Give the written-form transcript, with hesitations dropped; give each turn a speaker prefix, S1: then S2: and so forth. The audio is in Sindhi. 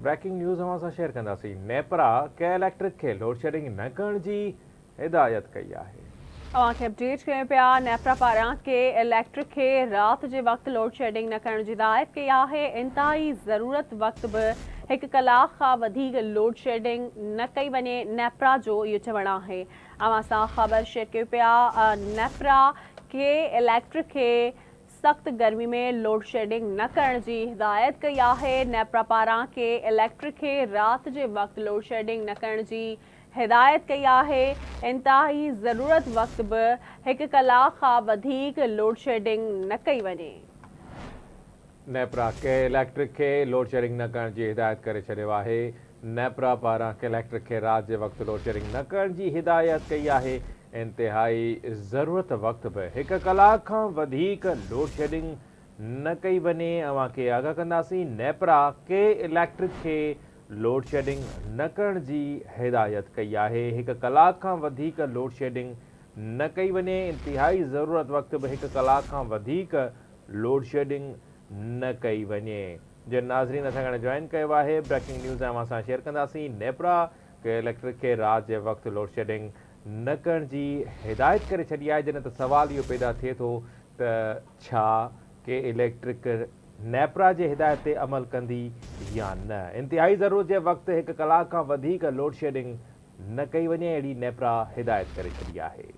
S1: بريڪنگ نيوز اوهان سان شيئر ڪنداسين، نيپرا ڪي اليڪٽرڪ کي لوڊشيڊنگ نه ڪرڻ جي هدايت ڪئي آهي.
S2: اوهان کي اپڊيٽ ڪيون پيا، نيپرا پاران ڪي اليڪٽرڪ کي رات جي وقت لوڊشيڊنگ نه ڪرڻ جي هدايت ڪئي آهي، انتهائي ضرورت وقت به هڪ ڪلاڪ کان وڌيڪ لوڊشيڊنگ نه ڪئي وڃي، نيپرا جو اهو چوڻ آهي. اوهان سان خبر شيئر ڪيون پيا، نيپرا ڪي اليڪٽرڪ کي سخت گرمي ۾ لوڊشيڊنگ نه ڪرڻ جي هدايت ڪئي آهي، نيپرا پاران ڪي اليڪٽرڪ کي رات جي وقت لوڊشيڊنگ نه ڪرڻ جي هدايت ڪئي آهي، انتهائي ضرورت وقت به هڪ ڪلاڪ کان وڌيڪ لوڊشيڊنگ نه ڪئي وڃي.
S1: نيپرا ڪي اليڪٽرڪ کي لوڊشيڊنگ نه ڪرڻ جي هدايت ڪري ڇڏيو آهي، نيپرا پاران ڪي اليڪٽرڪ کي رات جي وقت لوڊشيڊنگ نه ڪرڻ جي هدايت ڪئي آهي، انتهائي ضرورت وقت به هڪ ڪلاڪ کان وڌيڪ لوڊشيڊنگ نه ڪئي وڃي، اوهان کي آگاهه ڪنداسين، نيپرا ڪي اليڪٽرڪ کي لوڊشيڊنگ نه ڪرڻ جي هدايت ڪئي آهي، هڪ ڪلاڪ کان وڌيڪ لوڊشيڊنگ نه ڪئي وڃي، انتهائي ضرورت وقت به هڪ ڪلاڪ کان وڌيڪ لوڊشيڊنگ نه ڪئي وڃي. جن ناظرين اسان کي جوائن ڪيو آهي بريڪنگ نيوز اوهان سان شيئر ڪنداسين، نيپرا ڪي اليڪٽرڪ کي رات جي وقت لوڊشيڊنگ نه ڪرڻ جي هدايت ڪري ڇڏي آهي جڏهن ته سوال اهو پيدا ٿئي ٿو ته ڇا ڪي اليڪٽرڪ نيپرا جي هدايت تي عمل ڪندي يا نه انتهائي ضرورت جي وقت هڪ ڪلاڪ کان وڌيڪ لوڊشيڊنگ نه ڪئي وڃي اهڙي نيپرا هدايت ڪري ڇڏي آهي.